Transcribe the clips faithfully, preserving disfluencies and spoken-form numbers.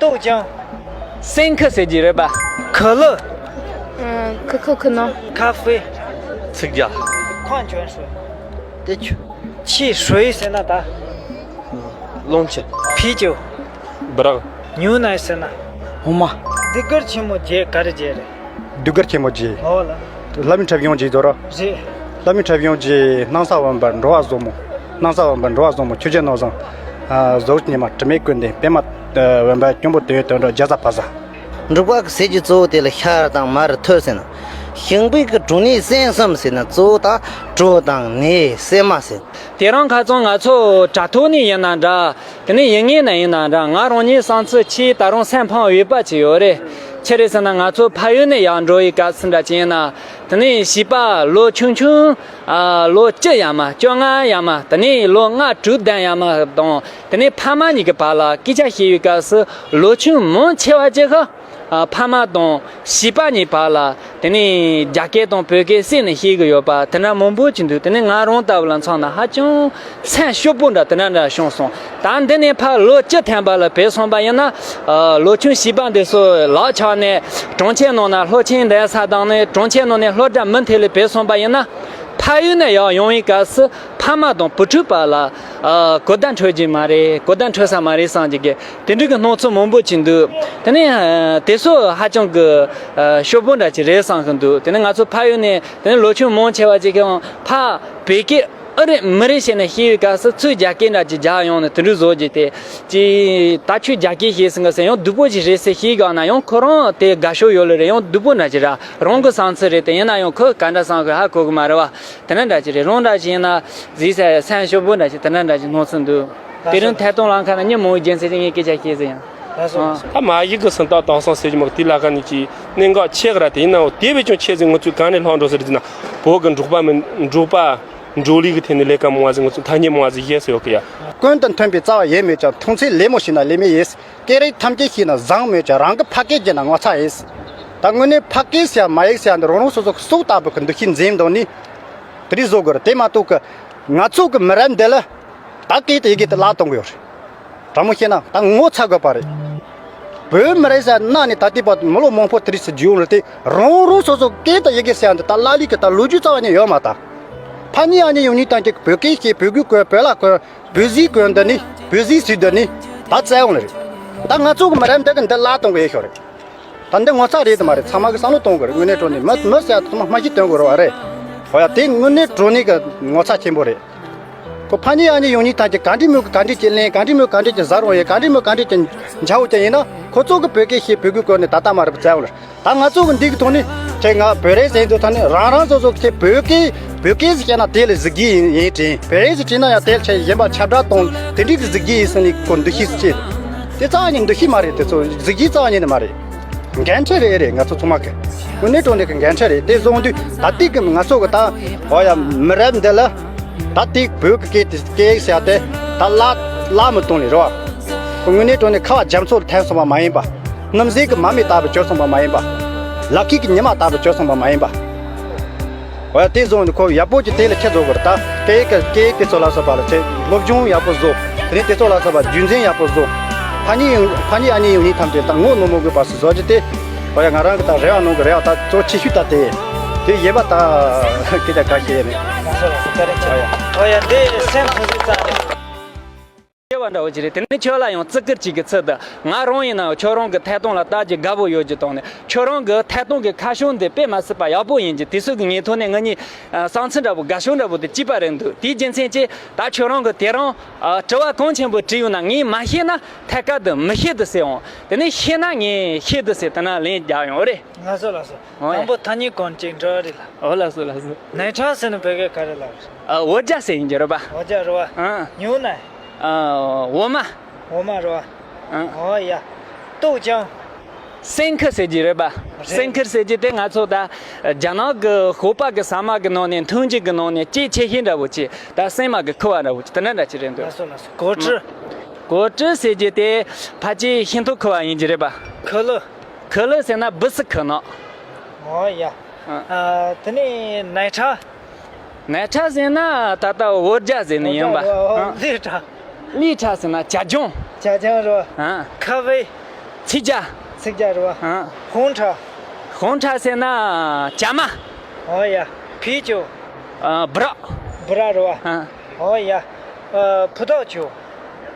豆浆。སེང་ཁུ་ཟེར་གྱི་རེད་པ། 可乐。 ཁུ་ཁུ་ཁུ་ནོ། 咖啡。 ཚིག་རྒྱ། 矿泉水。 དེ་ཆུ། 汽水ཟེར་ན་ད། རླུང་ཆེ། 啤酒། སྦི་རག 牛奶ཟེར་ན། འོ་མ། ཟློས་གར་ཆེན་མོ་བརྒྱད་ག་རེ་བརྒྱད་རེད། ཟློས་གར་ཆེན་མོ་བརྒྱད། ཨོ་ལ། ལྷ་མི་འཁྲབ་ཡོང་བརྒྱད་དོ་ར། རེད། ལྷ་མི་འཁྲབ་ཡོང་བརྒྱད། སྣང་ས་འོན་པ་འགྲོ་བ་བཟང་མོ། སྣང་ས་འོན་པ་འགྲོ་བ་བཟང་མོ། ཆོས་རྒྱལ་ནོར་བཟང་། གཟུགས་ཉི་མ། དྲི་མེད་ཀུན་ལྡན། པདྨ་འོན་པ་སྐྱོང་བུ་དོན་དོན་གྲུབ། རྒྱ་བཟའ་ཕ་བཟའ། འབྲུག་པ་གི་ཟས་ཀྱི་གཙོ་བོ་དེ་ལ་ཤ་དང་མར་ཐུད་ཟེར་ན། ཞིང་པའི་གི་གྲོ་ནས་སྲན་གསུམ་ཟེར་ན། གཙོ་བོ་དང་གྲོ་དང་ནས་སྲན་མ་ཟེར། དེ་རིང་ཁ་སང་ང་ཚོ་དྲ་ཐོག་ནས་ཡིན་ན་འདྲ། དེ་ནས་ཡིན་ངེས་ན་ཡིན་ན་འདྲ། ང་རང་ཉིད་བསམ་ཚུལ་ཆེས་ད་རུང་སེམས་ཕམ་འོས་པ་ཅིག་ཡོད་རེད། ཆི་རེད་ཟེར་ན། ང་ཚོ་ཕ་ཡུལ་ནས་ཡར་འགྲོ་བའི་སྐབས་སུ་འདྲ་ཅིག་ཡིན་ན། དེ་ནས་བྱིས་པ་ལོ་ཆུང་ཆུང་། ཨ། ལོ་བཅུ་ཡར་མར། བཅོ་ལྔ་ཡར་མར། དེ་ནས་ལོ་ལྔ་དྲུག་བདུན་ཡར་མར་དང་། དེ་ནས་ཕ་མ་གཉིས་ཀྱི་བར་ལ་སྐད་ཆ་བཤད་པའི་སྐབས་སུ། ལོ་ཆུང་མང་ཆེ་བ་ཅིག་གིས། ཨ། ཕ་མ་དང་བྱིས་པ་གཉིས་བར་ལ། དེ་ནས་རྒྱ་སྐད་དང་བོད་སྐད་བསྲེས་ནས་བཤད་ཀྱི་ཡོད་པ་དེ་འདྲ་མང་པོ་ཅིག་འདུག་དེ་ནས་ང་རང་ལྟ་བུ་ལ་མཚོན་ན་ཧ་ཅང་སེམས་སྐྱོ་པོ་འདྲ་དེ་འདྲ་འདྲ་བྱུང་སོང་། ད་འདི་ནས་ཕར་ལོ་བཅུ་ཐམ་པ་ལ་བུད་སོང་པ་ཡིན་ན། ཨ། ལོ་ཆུང་བྱིས་པ་འདི་ཚོ་ལག་ཆགས་ནས་གྲོང་ཁྱེར་ནང་ན་སློབ་ཆེན་འདོན་ས་དང་ནས། གྲོང་ཁྱེར་ནང་ནས་སློབ་གྲྭ་མུ་མཐུད་ལ་བུད་སོང་པ་ཡིན་ན། ཕ་ཡུལ་ནས་ཡར་ཡོང་བའི་སྐབས་སུ་ཕ་མ་དང་བུ་ཕྲུག་བར་ལ། ཨ། གོ་བརྡ་འཕྲོད་ཀྱི་མ་རེད། གོ་བརྡ་འཕྲོད་ས་མ་རེད་བསམ་གྱི་གི། དེ་འདྲ་གི་སྣང་ཚུལ་མང་པོ་ཅིག་འདུག་དེ་ནས། ཨ། དེ་ཚོ་ཧ་ཅང་གི། ཨ། ཤོབ་བུ་འདྲ་ཅིག་རེད་བསམ་གི་འདུག་དེ་ནས་ང་ཚོ་ཕ་ཡུལ་ནས། དེ་ནས་ལོ་ཆུང་མང་ཆེ་བ་ཅིག་གིས་ཕར་བོད་སྐད་ཨེ་རེད་མི་རེད་ཟེར་ནས་བཤད་པའི་སྐབས་སུ། ཚུར་རྒྱ་སྐད་འདྲ་ཅིག་རྒྱག་ཡོང་ནས་དེ་འདྲ་བཟོ་རྒྱུ་དེ། ཅིག་ད་ཁྱོད་རྒྱ་སྐད་ཤེས་སོང་གི་ཟེར། ཡང་སྡུག་པོ་ཅིག་རེད་ཟེར་བཤད་དགོས་ན་ཡང་ཁོ་རང་དེ་དགའ་ཤོས་ཡོད་ལེ་རེད། ཡང་སྡུག་པོ་འདྲ་ཅིག་ར། རང་གི་བསམ་ཚུལ་རེད་དེ། ཡིན་ན་ཡང་ཁོས་ག་འདྲ་བསམ་གི་ཧ་གོ་གི་མ་རེད་བ། དེ་འདྲ་འདྲ་ཅིག་རེད། རང་འདྲ་ཅིག་ཡིན་ན་གཟིགས་ས་སེམས་སྐྱོ་པོ་འདྲ་ཅིག་དེ་འདྲ་འདྲ་ཅིག་སྣང་ཚུལ་འདུག་དེ་རིང་ཐད་གཏོང་ལམ་ཁ་ན་མི་མང་པོ་རྒྱུ་མཚན་ཅིག་ངས་སྐད་ཆ་བཤད་ཟིན་ཡང་། ད་མ་གཞི་གི་སུམ་རྟགས་དེང་སང་ཟེར་གྱི་མོ་དེ་ལ་ཁ་ནས་ཀྱི་གནད་འགག་ཆེ་གི་ར། དེ་ཡིན་ནའང་དེ་བས་ཀྱང་ཆེ་ཟིག་ང་ཚོས་གང་ནས་ལྷག་འགྲོ་ཟེར་ཟེར་ན། བོད་གི་འབྲོག་པ་མི་འབྲོག་པ་འབྲོག་ལས་ཀྱི་ཐད་ནས་ལས་ཀ་མང་བ་ཟིག་ང་ཚོས་ཐ་སྙད་མང་བ་ཟིག་བཤད་སྲོལ་ཡོད་གི་ཡ། ཀུན་ཏུ་མཐུན་པའི་རྩ་བ་ཡོད་མོད་ཀྱང་། མཐོང་ཚད་ལེགས་མོ་ཤེས་ན་ལེགས་མོ་ཡིན། སྐད་རིགས་ཐམས་ཅད་ཤེས་ན་བཟང་མོད་ཀྱང་། རང་གི་ཕ་སྐད་བརྗེད་ན་ངོ་ཚ་ཡིན། ད་དངོས་གནས་ཕ་སྐད་ཟེར་ཡ་མ་ཡིག་ཟེར་ཡ་འདི་རང་རང་སོ་སོ་གི་སྲོག་ལྟ་བུ་གི་འདུ་ཤེས་འཛིན་འདུག་ནི། དེ་རིགས་བཟོ་དགོས་རེད། དེ་མ་གཏོགས་གི་ང་ཚོ་གི་མི་རབས་འདི་ལ་ད་སྐད་དང་ཡི་གེ་དེ་བརླག་གཏོང་གི་ཡོད་རེད། དྲང་མོ་བཤད་ན་ད་ངོ་ཚ་དགོས་པ་རེད། བོད་མི་རིགས་ཟེར་ནང་ནས་ད་ལྟའི་བར་མི་ལོ་མང་པོ་དེ་རིགས་སུ་བརྒྱུད་ཡོང་རེད་དེ། རང་རང་སོ་སོ་སྐད་དང་ཡི་གེ་ཟེར་ཡ་འདི་ད་བརླག་ལུགས་ཀྱི་ད་ལོ་རྒྱུས་རྩ་བ་ནས་ཡོད་མ་ད། ཕ་གཉིས་ཨ་ནེ་ཡོང་ནི་ཐམས་ཅད་བོད་སྐད་བཤད། བོད་གོས་གོན། བོད་ལྭ་གོན། བོད་ཟས་གོན་འདི་ནི། བོད་ཟས་ཟོས་འདི་ནི། ད་བཙལ་ཡོང་ལེ་རེད། ད་ང་ཚོ་གི་མི་རབས་འདི་གི་འདི་བརླག་གཏོང་གི་ཡོད་ཤོག་རེད། ད་འདི་ངོ་ཚ་རེད་དམ་མ་རེད། ཚང་མ་གི་བསམ་བློ་གཏོང་དགོས་རེད། དངོས་གནས་དྲང་གནས་མི་མི་ཟེར་ཡ་དེ་ཚང་མ་མ་གཞི་སྟོན་དགོས་རེད་བ་རེད། འོ་ཡ། དེ་དངོས་གནས་དྲང་གནས་གི་ངོ་ཚ་ཆེན་པོ་རེད། ཁོ་ཕ་གཉིས་ཨ་ནེ་ཡོང་ནི་ཐམས་ཅད་ག་འདྲ་མོ་གི་ག་འདྲ་ཅིག་གླེང་། ག་འདྲ་མོ་ག་འདྲ་ཅིག་ཟ་རུང་ཡོད། ག་འདྲ་མོ་ག་འདྲ་ཅིག་འཇའ་འོ་ཅིག་ཡིན་ན། ཁོ་ཚོ་གི་བོད་སྐད་བཤད། བོད་གོས་གོན་ནས་ད་ལྟ་མ་རེད་བཙལ་ཡོང་ལེ། ད་ང་ཚོ་གི་འདི་གི་ཐོག་ནས་ཁྱེད་ང་བོད་རིགས་ཟེར་དུས་ཐོག་ནས་རང་རང་སོ་སོ་ཁྱེད་བོད་སྐད་བོད་སྐད་ཟེར་བཤད་ན་དེ་ལ་གཟི་བརྗིད་ཡིན་ཡིན་དྲན། བོད་རིགས་ཟེར་བྲིས་ན་ཡང་དེ་ལ་ཁྱེད་གཞན་པ་ཁྱབ་བསྒྲགས་གཏོང་། དེ་འདྲའི་གི་གཟི་བརྗིད་ཡིན་ཟེར་ནས་ཁོ་འདུ་ཤེས་སུ་སྐྱེས། དེ་རྩ་བ་ཉིད་འདུ་ཤེས་མ་རེད། དེ་ཚོ་གཟི་བརྗིད་རྩ་བ་ཉིད་ནས་མ་རེད། འགན་འཁྲི་རེད་རེད། ང་ཚོ་ཚང་མ་གི་དངོས་གནས་དྲང་གནས་གི་འགན་འཁྲི་རེད། དེ་བཟོ་དུས་ད་ལྟའི་གི་ང་ཚོ་གི་ད་འོ་ཡ་མི་རབས་འདི་ལ། ད་ལྟའི་བོད་ཀྱི་སྐད་དེ་སྐད་ཡིག་ཟེར་ཡ་དེ་ད་བརླག་བརླག་མི་གཏོང་ལེ་རེད་བ། ཁོ་དངོས་གནས་དྲང་གནས་ཁ་བ་རྒྱ་མཚོ་ལ་ཐིམ་སོང་བ་མ་ཡིན་པ། སྣུམ་ཟད་ཀྱི་མར་མེ་ལྟ་བུ་གྱུར་སོང་བ་མ་ཡིན་པ། ལག་ཁྱེར་གྱི་ཉི་མ་ལྟ་བུ་གྱུར་སོང་བ་མ་ཡིན་པ། འོ་ཡ། དེ་བཟུང་ནས་ཁོ་ཡག་པོ་ཅིག་དེ་ལ་ཁྱེད་བཟོ་དགོས་རེད། ད་སྐད་ཡིག་གི་སྐད་ཡིག་དེ་ཚོ་ལ་སོགས་པ་ལ་ཁྱེད་སློབ་སྦྱོང་ཡག་པོ་བཟོ། དེ་ནས་དེ་ཚོ་ལ་སོགས་པ་རྒྱུན་འཛིན་ཡག་པོ་བཟོ། ཕ་གཉིས་ཡོང་ཕ་གཉིས་ཨ་ནེ་ཡོང་ནི་ཐམས་ཅད་ད་ངོ་གནོང་མི་དགོས་པ་སུ་བཟོ་རྒྱུ་དེ། འོ་ཡ། ང་རང་གི་ད་རེ་བ་ནང་གི་རེ་བ་ད་གཙོ་ཆེ་ཤོས་ད་དེ། དེ་གཞན་པ་ད་སྐད་ཆ་ག་ཤེས་ཡ་མེད། ང་ཚོ་ལ་སུ་ཀ་རེ་ཆེ། འོ་ཡ། འོ་ཡ། འདི་སེམས་ཐུགས་རྗེ་ཙམ་རེད། སྐྱེ་བ་འདྲ་བོ་ཅིག་རེད། དེ་ནས་ཁྱོད་ལ་ཡང་བརྩི་བཀུར་ཅིག་གི་ཚུལ་དུ། ང་རང་ཡིན་ནའང་ཁྱོད་རང་གི་ཐད་གཏོང་ལ་ལྟ་རྒྱུ་དགའ་པོ་ཡོད་རྒྱུ་དང་ནས། ཁྱོད་རང་གི་ཐད་གཏོང་གི་ཁ་བྱང་འདི་དཔེ་མ་སྲིད་པ་ཡག་པོ་ཡིན་རྒྱུ་དེ་ཚོ་གི་ངའི་ཐོག་ནས་ང་གཉིས་བསམ་ཚུལ་འདྲ་པོ་དགའ་ཕྱོགས་འདྲ་པོ་དེ་གཅིག་པ་རེད་འདུག་དེའི་རྒྱུ་མཚན་གྱིས་ད་ཁྱོད་རང་གི་དེ་རིང་དྲི་བ་གང་ཆེན་པོ་དྲིས་ཡོང་ན། ངས་མ་ཤེས་ན་ཐད་ཀར་དུ་མི་ཤེས་དུ་ཟེར་འོང་། དེ་ནས་ཤེས་ན་ངས་ཤེས་དུ་ཟེར་དེ་ན་ལན་རྒྱག་ཡོང་རེད། ལགས་སོ་ལགས་སོ། འོ་ཡ། དང་པོ་ཐ་སྙད་གང་ཅིག་འདྲ་རེད་ལ། འོ་ལགས་སོ་ལགས་སོ། 奶茶ཟེར་ན་བོད་སྐད་ག་རེ་ལབ་རེད། འོ་ཇ་ཟེར་ཡིན་གྱི་རེད་པ། འོ་ཇ་རེད་པ། ཨང་། 牛奶། ཨ། འོ་མ། འོ་མ་རེད་པ། ཨང་། འོ་ཡ། 豆浆། སེང་ཁུ་ཟེར་གྱི་རེད་པ། རེད། སེང་ཁུ་ཟེར་གྱི་དེ་ང་ཚོ་ད་རྒྱ་ནག་གི་ཞོགས་པ་གི་ཟ་མ་གི་ནང་ནས་འཐུང་རྒྱུ་གི་ནང་ནས་གཅིག་ཆེ་ཤོས་འདྲ་པོ་ཅིག་ད་སྲན་མ་གི་ཁུ་བ་འདྲ་པོ་ཅིག་དེ་འདྲ་འདྲ་ཅིག་རེད་འདུག་ལགས་སོ་ལགས་སོ། 果汁། 果汁ཟེར་གྱི་དེ་ཕལ་ཆེར་ཤིང་ཏོག་ཁུ་བ་ཡིན་གྱི་རེད་པ། 可乐། 可乐ཟེར་ན་不是可乐། འོ་ཡ། ཨ། དེ་ནས་奶茶། 奶茶ཟེར་ན་ད་ལྟ་འོ་ཇ་ཟེར་ནི་ཡིན་པ། འོ་ཇ་རེད་པ། 绿茶། 绿茶ཟེར་ན་ཇ་ཆང་། ཇ་ཆང་རེད་པ། ཨ། 咖啡། ཚིག་བརྒྱ། ཚིག་བརྒྱ་རེད་བ། ཧང་། ཧོང་ཁྲ། ཧོང་ཁྲ་ཟེར་ན་བྱ་མ། ཨོ་ཡ། བི་ཅོ། ཨ། སྦྲ། སྦྲ་རེད་བ། ཧང་། ཨོ་ཡ། ཨ། ཕུ་ཐག་ཆོད།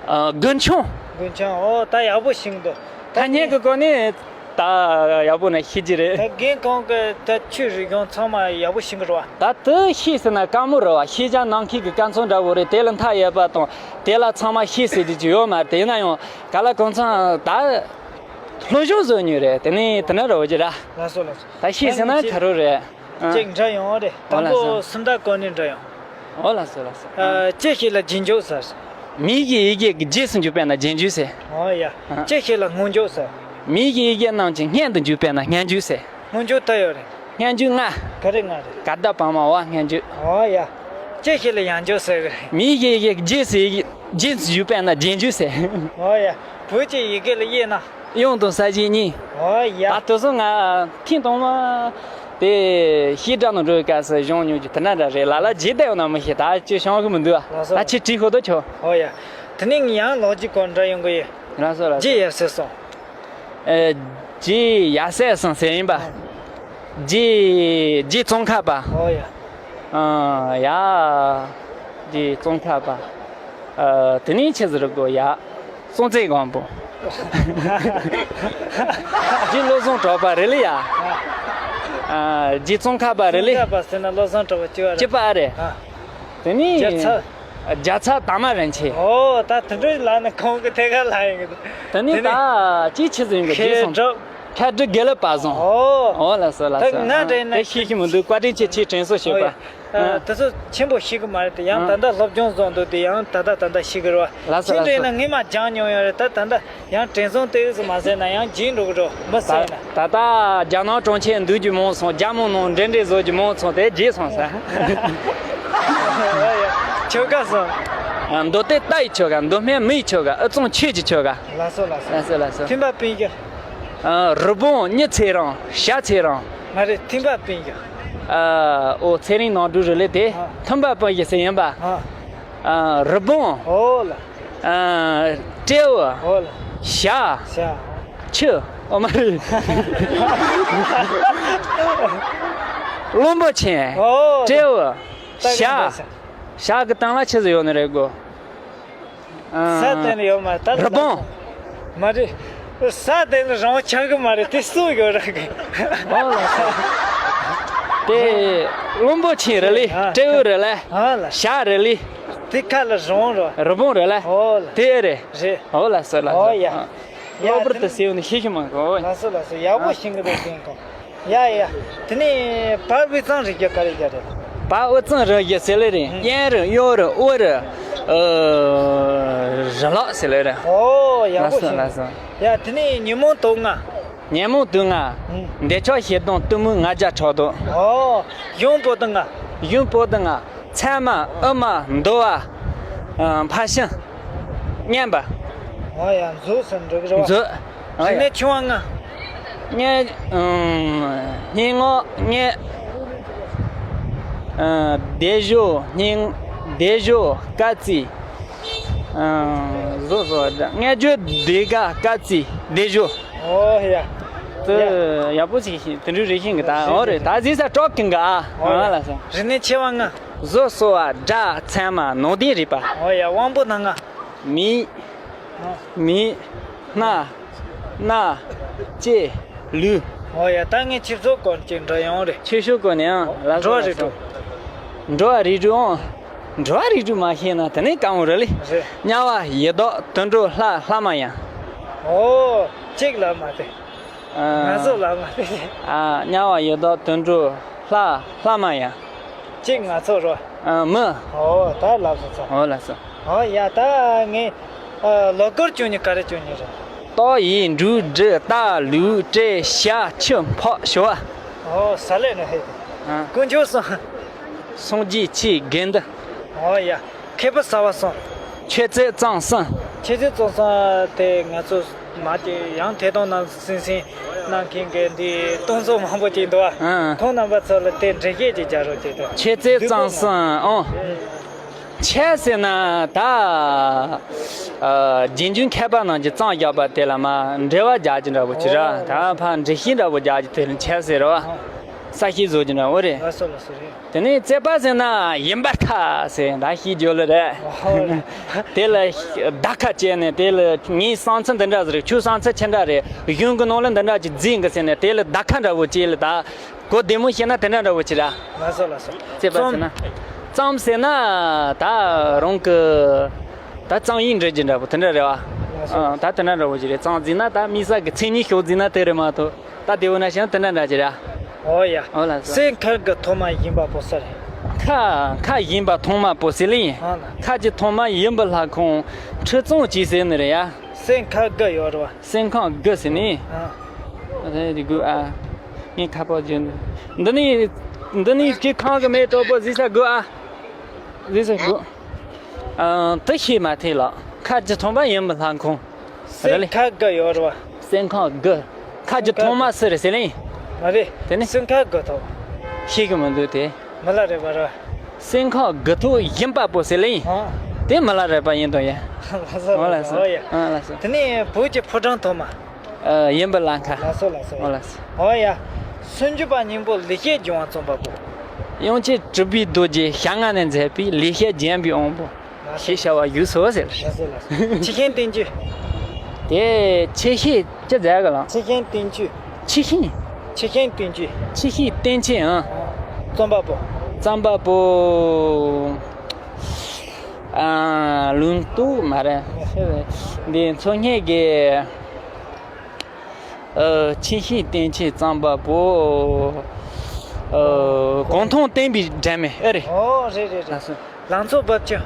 ཨ། རྒུན་ཆང་། རྒུན་ཆང་། ཨོ་ད་ཡག་པོ་ཤེས་འདུག་ཐ་སྙད་ཀྱི་སྐོར་ནས་ད་ཡག་པོ་ནས་ཤེས་ཀྱི་རེད། ད་རྒན་ཁོང་གིས་ད་ཆོས་རིག་གཞུང་ཚང་མ་ཡག་པོ་ཤེས་ཀྱི་རེད་བ། ད་དེ་ཤེས་ཟེར་ན་དཀའ་མོ་རེད་བ། ཤེས་བྱ་ནམ་མཁའི་གི་སྐར་ཚོགས་འདྲ་བོ་རེད། དེ་ལ་མཐའ་ཡས་པ་དང་དེ་ལ་ཚང་མ་ཤེས་ཟེར་རྒྱུ་ཅིག་ཡོད་མ་རེད། དེ་ཡིན་ན་ཡང་ག་ལ་གང་འཚམ་ད་སློབ་སྦྱོང་བཟོ་མྱོང་རེད། དེ་ནས་དེ་ན་རོ་ཅི་ར། ལགས་སོ་ལགས་སོ། ད་ཤེས་ཟེར་ན་ད་ཁ་རོ་རེད། ཨ། ཅིག་འདྲ་ཡོང་རེད། ཨོ་ལགས་སོ། དང་པོ་སུམ་རྟགས་སྐོར་ནས་འདྲ་ཡོང་། ཨོ་ལགས་སོ་ལགས་སོ། ཨ། ཅེ་ཤེས་ལ་རྗེས་འཇུག་ཟེར། མིང་གཞི་ཡི་གེ་གི་རྗེས་སུ་འཇུག་པས་ན་རྗེས་འཇུག་ཟེར། ཨོ་ཡ། ཨ། ཅེ་ཤེས་ལ་སྔོན་འཇུག་ཟེར། མིང་གཞི་ཡི་གེ་རྣམས་ཀྱི་སྔོན་དུ་འཇུག་པས་ན་སྔོན་འཇུག་ཟེར། སྔོན་འཇུག་ད་ཡོད་རེད། སྔོན་འཇུག་ལྔ། ག་རེ་ལྔ་རེད། ག་ད་བ་མ་བ་སྔོན་འཇུག་ཨོ་ཡ། ཅེ་ཤེས་ལ་ཡང་འཇུག་ཟེར་གི་རེད། མིང་གཞི་ཡི་གེ་རྗེས་སུ་ཡི་རྗེས་སུ་འཇུག་པས་ན་རྗེས་འཇུག་ཟེར། ཨོ་ཡ། བོད་ཀྱི་ཡི་གེ་ལ་དབྱེ་ན། དབྱངས་དང་གསལ་བྱེད་གཉིས། ཨོ་ཡ། ད་དེ་ཚོ་ང་ཐེངས་དང་མ་དེ་བཤད་གྲྭ་ནང་འགྲོ་བའི་སྐབས་སུ་གཞུང་ཉུང་རྒྱུ་དེ་འདྲ་འདྲ་རེད། ལ་ལ་རྗེས་བསྡད་ཡོད་ན་མི་ཤེས། ད་ཅི་བྱུང་གི་མི་འདུག་ལགས་སོ། ད་ཅི་བྲིས་ཤོག་དོ་ཆོ། ཨོ་ཡ། དེ་ནས་ངས་ཡང་ལོ་རྒྱུས་སྐོར་འདྲ་ཡོང་གི་ཡོད། ལགས་སོ་ལགས་སོ། རྗེས་ཡར་སེ་སོང་། ཨེ། རྗེས་ཡར་སེ་སོང་ཟེར་ཡིན་པ། ཨ། རྗེ་རྗེ་ཙོང་ཁ་པ། ཨོ་ཡ། ཨ་ཡ། རྗེ་ཙོང་ཁ་པ། ཨ། དེ་ནས་ཆི་ཟེར་དགོས་ཡ། སྲོང་བཙན་སྒམ་པོ། རྗེ་བློ་བཟང་གྲགས་པ་རེད་ལེ་ཡ། ཨ། རྗེ་ཙོང་ཁ་པ་རེད་ལེ། ཙོང་ཁ་པ་ཟེར་ན་བློ་བཟང་གྲགས་པ་གཅིག་པ་རེད། གཅིག་པ་རེད། ཨ། དེ་ནས་རྒྱལ་ཚབ། རྒྱལ་ཚབ་དར་མ་རིན་ཆེན། ཨོ་ད་དེ་འདྲའི་ལ་ནི་ཁོང་གི་ཐད་ཀར་ལ་ཡིན་གི། དེ་ནས་དེ་ནས་ད་ཅིའི་ཆི་ཟིག་ཡིན་གི། རྗེས་སོང་། མཁས་གྲུབ། མཁས་གྲུབ་དགེ་ལེགས་དཔལ་བཟང་། ཨོ། ཨོ་ལགས་སོ་ལགས་སོ། ད་ང་འདྲ་ཡིན་ན་དེ་ཤེས་ཤེས་མི་འདུག་བཀའ་དྲིན་ཆེ། ཁྱེད་དྲན་གསོ་བྱེད་པ། ཨོ་ཡ། ཨ། དེ་ཚོ་ཆེན་པོ་ཤེས་གི་མ་རེད་དེ། ཡང་ད་ལྟ་སློབ་སྦྱོང་བཟོ་འདུག་དེ་ཡང་ད་ལྟ་ད་ལྟ་ཤེས་གི་རེད་བ། ལགས་སོ་ཁྱེད་འདྲ་ཡིན་ན། ལགས་སོ། ངས་མ་སྦྱངས་མྱོང་ཡོད་རེད། ད་ད་ལྟ། ཡང་དྲན་སོང་དེ་ཟིག་མ་ཟེར་ན་ཡང་བརྗེད་འགྲོ་གི་འགྲོ་མི་ཟེར་ན། ད་ད་ལྟ་རྒྱ་ནག་གྲོང་ཁྱེར་འདུག་རྒྱུ་མང་སོང་། རྒྱ་མོ་ནང་འདྲེ་འདྲེ་བཟོ་རྒྱུ་མང་སོང་། དེ་བརྗེད་སོང་ཟེར། ཨོ་ཡ། ཁྱོད་ག་སོང་། ཨ། མདོ་སྟོད་རྟ་ཡི་ཁྱོ་ག། མདོ་སྨད་མི་ཡི་ཁྱོ་ག། དབུས་གཙང་ཆོས་ཀྱི་ཁྱོ་ག། ལགས་སོ་ལགས་སོ། ལགས་སོ་ལགས་སོ། ཐེམ་པ་སྤུན་བཞི། ཨ། རི་བོང་མྱི་ཚེ་རིང་། བྱ་ཚེ་རིང་། མ་རེད། ཐེམ་པ་སྤུན་བཞི། ཨ། ཨོ་ཚེ་རིང་ནོར་བུ་རེད་ལེ་དེ། ཨ། ཐེམ་པ་སྤུན་བཞི་ཟེར་ཡིན་པ། ཨ། ཨ། རི་བོང་། ཨོ་ལ། ཨ། སྤྲེའུ། ཨོ་ལ། བྱ། བྱ། ཁྱི། ཨོ་མ་རེད། གླང་པོ་ཆེ། ཨོ། སྤྲེའུ། ད་བྱ། ག་འདྲ་ཟེར། བྱ་གི་སྟེང་ལ་ཆི་ཟིག་ཡོད་ནི་རེད་གོ། ཨ། ས་སྟེང་ལ་ཡོད་མ་རེད། ད་རི་བོང་། མ་རེད། ས་སྟེང་ལ་རི་བོང་ཆགས་གི་མ་རེད། དེ་སུ་ཡོད་ར་གི། ཨོ་ལགས་སོ། དེ་གླང་པོ་ཆེ་རེད་ལེ། ཨ། སྤྲེའུ་རེད་ལེ། ཨ་ལ། བྱ་རེད་ལེ། དེ་ཁ་ལ་རི་བོང་རེད། རི་བོང་རེད་ལེ། ཨོ་ལ། དེ་རེད། རེད། ཨོ་ལགས་སོ་ལགས་སོ། ཨོ་ཡ། ཨ། ཡ། གློ་བུར་དུ་ཟེར་ནས་ཤེས་ཤེས་མ་གོ། ལགས་སོ་ལགས་སོ། ཡག་པོ། ཨ། ཤེས་གི་འདུག་ཤེས་གོ། ཡ་ཡ། དེ་ནས་བལ་དབུས་གཙང་རིག་རྒྱུ་ག་རེ་རྒྱུ་རེད། བལ་དབུས་གཙང་རིག་རྒྱུ་ཟེར་ལེ་རེད། ཨུ། གཡས་རུ་གཡོན་རུ་དབུ་རུ། ཨ། རུ་ལག་ཟེར་ལེ་རེད། ཨོ་ཡག་པོ་ཤེས། ལགས་སོ་ལགས་སོ། ཡ། དེ་ནས་ཉོན་མོངས་དུག་ལྔ། ཉོན་མོངས་དུག་ལྔ། ཨུ། འདོད་ཆགས་ཞེ་སྡང་གཏི་མུག་ང་རྒྱལ་ཕྲག་དོག། ཨོ། གཞུང་པོ་ཏི་ལྔ། གཞུང་པོ་ཏི་ལྔ། ཚད་མ། དབུ་མ། འདུལ་བ། ཨ། ཕར་ཕྱིན། མཉམ་པ། ཨོ་ཡ། མཛོད་ཟེར་འགྲོ་གི་རེད་བ། མཛོད། ཨོ་ཡ། རིག་གནས་ཆེ་བ་ལྔ། སྙན། ཨ། སྙན་ངག་སྙན། ཨ། སྡེབ་སྦྱོར། སྙན། སྡེབ་སྦྱོར། སྐར་རྩིས། ཨ། བཟོ་བཟོ་བ་འདྲ། སྔགས་བརྗོད། ཟློས་གར། སྐར་རྩིས། སྡེབ་སྦྱོར། ཨོ་ཡ། དེ་ཡ། ཡག་པོ་ཞིག་ཤེས། དེ་འདྲའི་རིགས་ཤེས་གི། ད་ཨོ་རེད། ད་ཟེར་ས་གྲོགས་ཀུན་གི། ཨ། ཨོ་ཡ། ལགས་སོ། རིག་གནས་ཆེ་བ་ལྔ། བཟོ་གསོ་བ། སྒྲ། ཚད་མ། ནང་དོན་རིག་པ། ཨོ་ཡ། དབང་པོ་སྣ་ལྔ། མིག་ཨ། མིག་སྣ། སྣ། ལྕེ། ལུས། ཨོ་ཡ། ད་ངས་ཆོས་ཕྱོགས་སྐོར་ཅིག་འདྲི་ཡོང་རེད། ཆོས་ཕྱོགས་སྐོར་ནས་ཨང་། ལགས་སོ། འགྲོ་བ་རིགས་དྲུག། འགྲོ་བ་རིགས་དྲུག་ཨང་། འགྲོ་བ་རིགས་དྲུག་མ་ཤེས་ན་དེ་ནས་དཀའ་མོ་རེད་ལེ། རེད། དམྱལ་བ། ཡི་དྭགས། དུད་འགྲོ། ལྷ། ལྷ་མ་ཡིན། ཨོ། གཅིག་ལ་མ་བལྟས། ཨ། ང་ཚོ་ལ་མ་བལྟས། ཨ། དམྱལ་བ། ཡི་དྭགས། དུད་འགྲོ། ལྷ། ལྷ་མ་ཡིན། གཅིག་ང་ཚོ་རོ། ཨ། མི། ཨོ། ད་ལབ་སོང་ཚ། ཨོ་ལགས་སོ། ཨོ་ཡ། ད་ངས། ཨ། ལོ་སྐོར་བྱུང་ནི་ག་རེ་བྱུང་ནི་རེད། ཏོག་ཡིག་འབྲུ་འབྲི་རྟ་ལུག་སྤྲེལ་བྱ་ཁྱི་ཕག་ཞོ། ཨོ་ས་ལེ་ནི་ཧེ། ཨ། དཀོན་མཆོག་གསུམ། སངས་རྒྱས་ཆོས་དགེ་འདུན། ཨོ་ཡ། མཁས་པ་ཟབ་པ་གསུམ། མཆོད་རྫས་གཙང་གསུམ། མཆོད་རྫས་གཙང་གསུམ་དེ་ང་ཚོ་མ་དེ་ཡང་ཐད་གཏོང་ནང་སེམས་སེམས་གནང་མཁན་གྱི་འདི་གཏོང་ཚོགས་མང་པོ་ཅིག་འདུག་ཨ། ཨ། ཁོང་རྣམ་པ་ཚོ་ལ་དེ་འགྲེལ་བཤད་ཅིག་རྒྱག་རོགས་བྱེད་དང་། མཆོད་རྫས་གཙང་གསུམ། ཨོ། ཆད་ཟེར་ན་ད། ཨ། རྗེས་འཇུག་མཁས་པ་རྣམས་ཀྱིས་གཙང་བཞག་པ་དེ་ལ་མར་འགྲེལ་བ་རྒྱག་རྒྱུ་འདྲ་པོ་ཅིག་ར། ཨོ། ད་ཕར་འགྲེལ་བཤད་འདྲ་པོ་རྒྱག་རྒྱུ་དེ་ལ་ཆད་ཟེར་ར་བ། ས་གཞི་བཟོ་རྒྱུ་འདྲ་པོ་རེད། ལགས་སོ་ལགས་སོ་རེད། དེ་ནས་རྩོད་པ་ཟེར་ན་ཡིན་པར་ཐལ་ཟེར། ད་ཤེས་རྒྱུ་ལ་རེད། ཨོ། དེ་ལ་བརྡ་ཁ་བཅད་ནས་དེ་ལ་ངའི་བསམ་ཚུལ་འདི་འདྲ་ཟིག་རེད། ཁྱོད་བསམ་ཚུལ་ཅི་འདྲ་རེད། གཞུང་གི་ནང་ལ་འདི་འདྲ་ཅིག་བརྩི་གི་ཟེར་ནས་དེ་ལ་བརྡ་ཁ་འདྲ་པོ་བཅད་ལ་ད། གོ་བདེ་མོ་བཤད་ན་དེ་འདྲ་འདྲ་པོ་ཅིག་ར། ལགས་སོ་ལགས་སོ། རྩོད་པ་ཟེར་ན། རྩོམ་ཟེར་ན་ད་རང་གི་ད་རྩོམ་ཡིག་འབྲི་རྒྱུ་འདྲ་པོ་དེ་འདྲ་རེད་བ། ལགས་སོ། ཨ། ད་དེ་འདྲ་འདྲ་པོ་ཅིག་རེད། རྩོམ་ཟེར་ན་ད་དམིགས་བསལ་གྱི་མཚན་ཉིད་ཤོག་ཟེར་ན་དེ་རེད་མ་གཏོགས། ད་དེ་བོ་ན་བཤད་ན་དེ་འདྲ་འདྲ་ཅིག་ར། ཨོ་ཡ། ཨོ་ལགས་སོ། སེམས་ཁ་དགུ་ཐོག་མ་ཡིན་པ་པོ་ཟེར། ཁ་ཁ་ཡིན་པ་ཐོག་མ་པོ་ཟེར་ལེ་ཡིན། ཨ་ལ། ཁ་གི་ཐོག་མ་ཡིན་པ་ལྷ་ཁང་ཁྲི་གཙང་ཅིག་ཟེར་ནི་རེད་ཡ། སེམས་ཁ་དགུ་ཡོད་རེད་བ། སེམས་ཁ་དགུ་ཟེར་ནི། ཨ། ཨ། དེ་དགུ་ཨ། ངས་ཁ་པར་བརྒྱབ་འདུག་འདི་ནི། འདི་ནི་ཁྱེད་ཁང་གི་མེ་གྲོགས་པོ་གཟིགས་ས་དགུ་ཨ། གཟིགས་ས་དགུ། ཨ། དེ་ཤེས་མ་ཐེ་ལགས། ཁ་གི་ཐོག་མ་ཡིན་པ་ལྷ་ཁང་། རེད་ལེ། སེམས་ཁ་དགུ་ཡོད་རེད་བ། སེམས་ཁ་དགུ། ཁ་གི་ཐོག་མ་སུ་རེད་ཟེར་ལེ། མ་རེད། དེ་ནི། སེམས་ཁ་དགུ་ཐོག་ཤེས་གི་མི་འདུག་དེ། མི་ལ་རས་པ་རེད། སེམས་ཁ་དགུ་ཐོག་ཡིན་པ་པོ་ཟེར་ལེ་ཡིན། ཨ། དེ་མི་ལ་རས་པ་ཡིན་དོ་ཡ། ལགས་སོ་ཨོ་ལགས་ལགས་སོ། སོ་ཨོ་ཡ། ཨ་ལགས་སོ། དེ་ནས་བོད་ཀྱི་ཕོ་བྲང་ཐོག་མ། ཨ། ཡིན་པ་ལ་ཁ། ལགས་སོ་ལགས་སོ། ཨོ་ལགས་སོ། ཨོ་ཡ། སུམ་ཅུ་པ་སྙིང་པོ་ལེགས་བཤད་ལྗོན་དབང་རྩོམ་པ་པོ། དབྱངས་ཅན་གྲུབ་པའི་རྡོ་རྗེ་ཞལ་སྔ་ནས་མཛད་པའི་ལེགས་བཤད་ལྗོན་པའི་དབང་པོ། ཞེས་བྱ་བ་ཡུལ་སོ་ཟེར། ལགས་སོ་ལགས་སོ། ཆུ་ཤིང་བསྟན་བཅོས། དེ་ཆུ་ཤིང་ཅི་མཛད་གི་ལགས། ཆུ་ཤིང་བསྟན་བཅོས། ཆུ་ཤིང་། ཆུ་ཤིང་བསྟན་བཅོས། ཆུ་ཤིང་བསྟན་བཅོས་ཨང་། རྩོམ་པ་པོ། རྩོམ་པ་པོ། ཨ། ལུང་རྟོགས་མ་རེད། འདི་མཚོ་སྔོན་གི། ཨ། ཆུ་ཤིང་བསྟན་བཅོས་རྩོམ་པ་པོ། ཨ། གུང་ཐང་བསྟན་པའི་སྒྲོན་མེ་ཨེ་རེད། ཨོ་རེད་རེད་རེད། ལགས་སོ། ལང་ཚོ་རྦབ་ཆུ།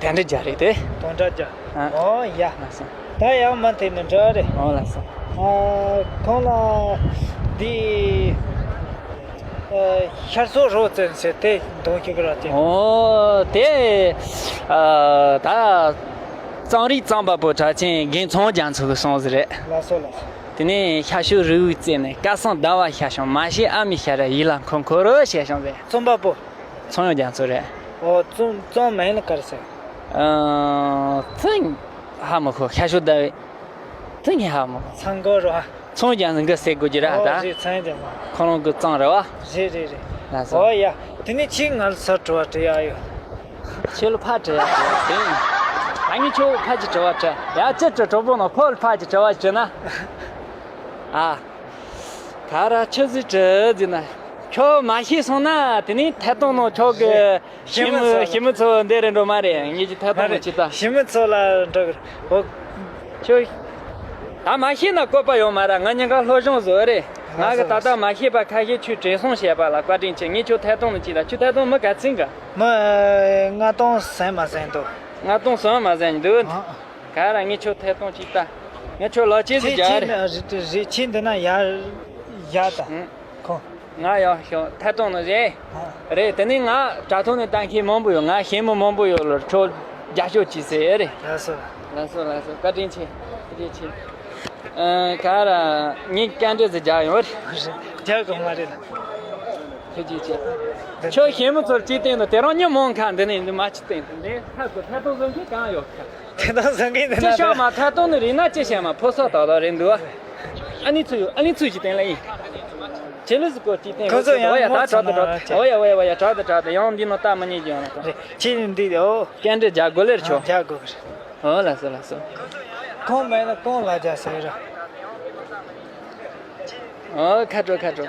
དོན་གྲུབ་རྒྱལ་རེད་དེ། དོན་གྲུབ་རྒྱལ། ཨ། ཨོ་ཡ། ལགས་སོ། ད་ཡང་མ་དེ་ནི་འདྲ་རེད། ཨོ་ལགས་སོ། ཨ། ཁོང་ལ་འདི། ཨ། ཤར་ཕྱོགས་རི་བོ་རྩེ་ཟེར་དེ་གདོང་ཞིག་ར་དེ། ཨོ་དེ། ཨ། ད་རྩོམ་རིག་རྩོམ་པ་པོ་གྲགས་ཅན་རྒན་ཚང་རྒྱ་མཚོ་གི་གསུང་ཟིག་རེད། ལགས་སོ་ལགས་སོ། དེ་ནས་ཤར་ཕྱོགས་རི་བོའི་རྩེ་ནས་སྐལ་བཟང་ཟླ་བ་ཤར་བྱུང་། མ་ཤེས་ཨ་མའི་ཞལ་རས་ཡིད་ལ་འཁོར་འཁོར་རོ་ཞེས་བྱུང་ཟེར། རྩོམ་པ་པོ། ཚངས་དབྱངས་རྒྱ་མཚོ་རེད། ཨོ་རྩོམ་རྩོམ་མིང་ལ་ག་རེ་ཟེར། ཨ། ཚིག་ཧ་མི་གོ། ཤར་ཕྱོགས་ཟླ་བའི་ཚིག་ངས་ཧ་མི་གོ། ཚངས་དགོས་རོ། ཚངས་དབྱངས་འགི་ཟེར་དགོས་ཀྱི་ར་ཨོ་ད། རེད་ཚངས་དབྱངས། ཁོ་རང་གི་རྩོམ་རེད་བ། རེད་རེད་རེད། ལགས་སོ། ཨོ་ཡ། དེ་ནས་ཁྱེད་ང་ལ་ས་དྲི་བ་དྲི་ཡ་ཡོད། ཁྱེད་ལ་ཕར་དྲི་ཡ་དྲི་ཡ་དེ། ད་ངས་ཁྱོད་ཕར་གྱི་དྲི་བ་དྲི་ཡ་ཅི་དྲི་གྲོགས་པོ་ནང་ཁོ་ལ་ཕར་གྱི་དྲི་བ་དྲི་ན། ཨ། ག་ར་ཆི་ཟིག་དྲི་ཟིག་ན། ཁྱོད་མ་ཤེས་སོང་ན་དེ་ནས་ཐད་གཏོང་ནང་ཁྱོད་ཀྱི་ཞི་མི་ཞི་མི་ཚོ་འདི་རེད་འགྲོ་མ་རེད། ངེད་ཀྱི་ཐད་གཏོང་ནང་ཅི་ལྟ། ཞི་མི་ཚོ་ལ་འགྲོ་གི་རེད། ཨོ། ཁྱོད། ད་མ་ཤེས་ན་བཀོད་པ་ཡོད་མ་རེད། ང་གཉིས་ཀ་སློབ་སྦྱོང་བཟོ་རེད། ང་གི་ད་ལྟ་མ་ཤེས་པ་ཁ་ཤས་ཁྱོད་དྲན་སོང་བཤད་པ་ལ་བཀའ་དྲིན་ཆེ། ངས་ཁྱོད་ཐད་གཏོང་ནང་ཅི་ལྟ། ཁྱོད་ཐད་གཏོང་མི་ག་ཚིག་གི། མི་ལྔ་སྟོང་ཟིན་མ་ཟིན་འདུག་ལྔ་སྟོང་ཟིན་མ་ཟིན་འདུག་ཨ། ག་ར་ངས་ཁྱོད་ཐད་གཏོང་ཅིག་ལྟ། ངས་ཁྱོད་ལག་ཅེས་ཟིག་རྒྱག་རེད། རེད་ཁྱེད་འདི་ན་ཡར་ཡར་ད། ཁོ། ང་ཡང་ཤོག་ཐད་གཏོང་ནི་རེད། ཨ། རེད་དེ་ནས་ང་དྲ་ཐོག་ནས་ལྟ་མཁན་མང་པོ་ཡོད། ང་ཞི་མི་མང་པོ་ཡོད་ལ་ཁྱོད་རྒྱབ་སྐྱོར་གྱིས་ཟེར་ཨེ་རེད། ལགས་སོ། ལགས་སོ་ལགས་སོ། བཀའ་དྲིན་ཆེ། བཀའ་དྲིན་ཆེ། ཨ། ག་ར་ངས་བཀའ་འདྲི་ཟིག་རྒྱག་ཡོང་རེད། རྒྱག་དགོས་མ་རེད་ལ། ཁྱོད་ཀྱིས་ཅི། ཁྱོད་ཞི་མི་ཚོར་ཅི་བསྟན་འདུག་དེ་རང་མྱི་མང་ཁ་འདི་ནས་འདི་མ་ཅི་བསྟན་འདུག་འདི་ཐད་དུ་ཐད་གཏོང་བཟོ་མཁན་གང་ཡོད་ཁ། ཐད་གཏོང་བཟོ་མཁན་འདི་ཅི་ན་ཤོག་མ་ཐད་གཏོང་ནི་རིག་ན་ཅི་བྱས་མ་ཕོ་སོགས་དག་དག་རེད་འདུག་ཨ་ནི་ཚུ་ཡོད། ཨ་ནི་ཚུ་ཞིག་བསྟན་ལ་ཡིན། ཁྱེད་ལུས་སུ་གོ་ཅི་བསྟན། ཁོ་ཚོ་ཡང་ཨོ་ཡ་ད་དྲག་ཏུ་དྲག་ཏུ། ཨོ་ཡ་ཨོ་ཡ་ཨོ་ཡ་དྲག་ཏུ་དྲག་ཏུ། ཡང་འདི་ནོ་ལྟ་མི་ཉན་ཀྱང་ན་ད། རེད་ཁྱེད་འདི་ཨོ། སྐད་འདྲེ་རྒྱག་དགོས་ལེར་ཆོག་རྒྱག་དགོས་གི་རེད། ཨོ་ལགས་སོ་ལགས་སོ། ཁོང་མེད་ན་གང་ལ་རྒྱག་ཟེར་ར། ཨོ་ཁ་དྲོ་ཁ་དྲོ།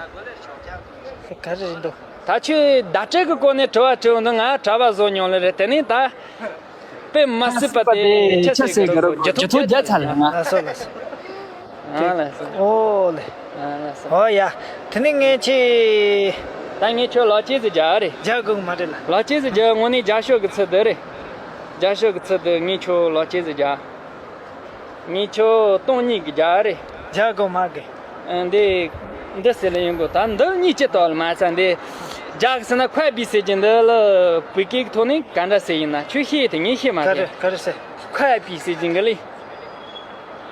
ག་རེ་རེད་འདུག་ད་ཁྱོད་བརྡ་སྤྲོད་ཀྱི་སྐོར་ནས་དྲི་བ་དྲི་འོང་དུས་ང་གྲྭ་པ་བཟོ་མྱོང་ལེ་རེད། དེ་ནས་ད། དཔེ་མ་སྲིད་པ་དེ་ཆི་ཟེར་གི་རེད། རྒྱུ་ཐོག་རྒྱ་ཚ་ལ་ང་། ལགས་སོ་ལགས་སོ། ཨ་ལགས་སོ། ཨོ་ལེ། ཨ་ལགས་སོ། ཨོ་ཡ། དེ་ནས་ངས་ཆི། ད་ངས་ཁྱོད་ལག་ཅེས་ཟིག་རྒྱག་རེད། རྒྱག་དགོས་མ་རེད་ལ། ལག་ཅེས་ཟིག་རྒྱག་དངོས་གནས་རྒྱབ་ཤོག་གི་ཚུལ་དུ་རེད། རྒྱབ་ཤོག་གི་ཚུལ་དུ་ངས་ཁྱོད་ལག་ཅེས་ཟིག་རྒྱག་ངས་ཁྱོད་སྟོང་གཉིས་ཀྱི་རྒྱག་རེད། རྒྱག་དགོས་མ་གི། ཨ། འདི། འདི་ཟེར་ལེ་ཡོང་གོ་ད་འདི་གཉིས་ཅི་ལྟ་བ་ལ་མ་ཚད་འདི། རྒྱག་ཟེར་ན་ཁོ་པི་ཟེར་གྱི་འདི་ལ་བོད་སྐད་ཀྱི་ཐོག་ནས་ག་འདྲ་ཟེར་ཡིན་ན་ཁྱོད་ཤེས་དེ་ངས་ཤེས་མ་ག་རེ་ཟེར། ག་རེ་ཟེར། ཁོ་པི་ཟེར་གྱི་འགི་ལེ།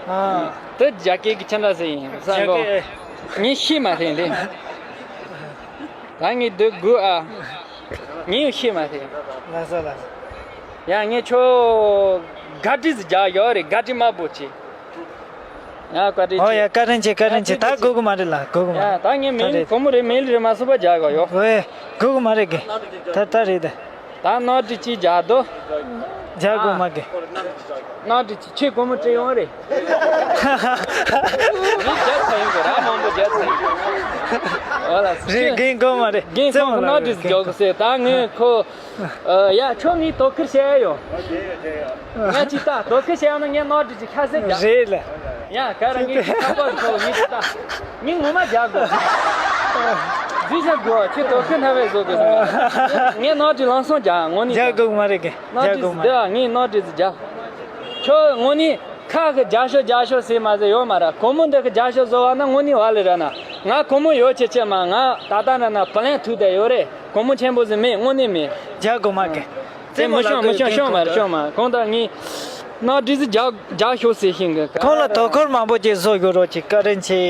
ཨ། དེ་རྒྱ་སྐད་ཀྱི་ཅི་འདྲ་ཟེར་ཡིན་ས་རྒྱ་གོ་སྐད། ངས་ཤེས་མ་ཐེན་དེ། ད་ངས་འདི་དགོས་ཨ། ངས་ཡང་ཤེས་མ་ཐེན། ལགས་སོ་ལགས་སོ། ཡ་ངས་ཁྱོད་ག་དྲི་ཟིག་རྒྱག་ཡོད་རེད། ག་དྲི་དམར་པོ་ཅིག་ཡ་བཀའ་དྲིན་ཨོ་ཡ་ཆེ། བཀའ་དྲིན་ཆེ། བཀའ་དྲིན་ཆེ། ད་དགོས་གི་མ་རེད་ལ། དགོས་གི་མ་ཡ་རེད། ད་ངས་མིན་ད་རེད། གོང་མོ་རེད་མིན་རེད་མ་སོང་པ་རྒྱག་གི་ཡོད། ཨོ་ཡ་དགོས་གི་མ་རེད་གི། ད་ད་རེད་ད། ད་ནོར་འཁྲུལ་གཅིག་རྒྱག་དོ། རྒྱག་དགོས་མ་གི། ནོར་འཁྲུལ་གཅིག་ཁྱེད་སྒོར་མོ་སྤྲད་ཡོང་རེད། ངས་རྒྱག་ཚར་ཡིན་གོ། ར་མང་པོ་རྒྱག་ཚར་ཡིན། ཨོ་ལ་རེད། རྒན་དགོས་མ་རེད། རྒན་ཁོང་གི་ནོར་འཁྲུལ་རྒྱག་གི་ཟེར། ད་ངས་ཁོ། ཡ་ཁྱོད་ངའི་དོ་ཁུར་བྱེད་ཡ་ཡོད། ང་ཅིག་ལྟ། དོ་ཁུར་བྱེད་ཡ་ན་ངས་ནོར་འཁྲུལ་གཅིག་ཁ་གསལ་རྒྱག་རེད་ལ། ཡ་ག་ར་ངའི་ཁ་པར་ཁོ་ངས་ཅིག་ལྟ། ངས་ངོ་མ་རྒྱག་དགོས། འཛུལ་ཤ་དགོས། ཁྱེད་དོ་ཁུར་སྣ་བས་བཟོ་དགོས་སོང་། ངས་ནོར་འཁྲུལ་ལམ་སང་རྒྱག་དངོས་གནས་རྒྱག་དགོས་མ་རེད་གི། ནོར་རྒྱག་འཁྲུལ་དགོས་མ་ཟེར་རེད། ཨ་ངས་ནོར་འཁྲུལ་ཟེར་རྒྱག་ཁྱོད་དངོས་གནས་ཁ་གི་རྒྱག་ཤོག་རྒྱག་ཤོག་ཟེར་མ་ཟེར་ཡོད་མ་ར། གོང་མོ་འདི་གི་རྒྱག་ཤོག་བཟོ་བ་ན་དངོས་གནས་བ་ལི་ར་ན། ང་གོང་མོ་ཡོད་ཆེ་ཆེ་མ། ང་ད་ལྟ་ན་ན་བུ་ལན་ཐུག་བསྡད་ཡོད་རེད། གོང་མོ་ཆེན་པོ་ཟིག་མེད། དངོས་གནས་མེད། རྒྱག་དགོས་མ་གི། རྩེད་མོ་ཤོང་མི་ཤོང་ཤོང་མ་རེད། ཤོང་མ། གང་ལྟར་ངས་ནོར་འཁྲུལ་ཟིག་རྒྱག་རྒྱག་ཤོག་ཟེར་ཤིང་གི། ཁོང་ལ་དོ་ཁུར་མང་པོ་ཅིག་བཟོ་དགོས་རོགས་ཅིག། བཀའ་དྲིན་ཆེ།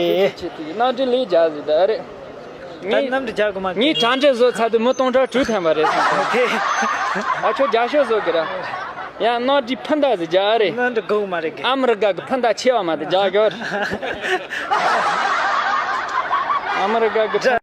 ནོར་འཁྲུལ་ལས་རྒྱག་ཟིག་ད་རེད། ད་ངས་གནམ་གྲུ་རྒྱག་དགོས་མ་ངས་དྲ་འབྲེལ་བཟོས་ཚར་དུས་མི་སྟོང་ཕྲག་དྲུག་ཐོན་པ་རེད་སོང་། ཨ་ཁྱོད་རྒྱག་ཤོག་བཟོ་གི་ར། ཡང་ནོར་འཁྲུལ་ཕུ་མདའ་ཟིག་རྒྱག་རེད། གནམ་གྲུ་དགོས་མ་རེད་གི། ཨ་མི་རི་ཀ་གི་ཕུ་མདའ་ཆེ་བ་མ་དེ་རྒྱག་རྒྱུ་རེད། ཨ་མི་རི་ཀ་གི་ཕུ་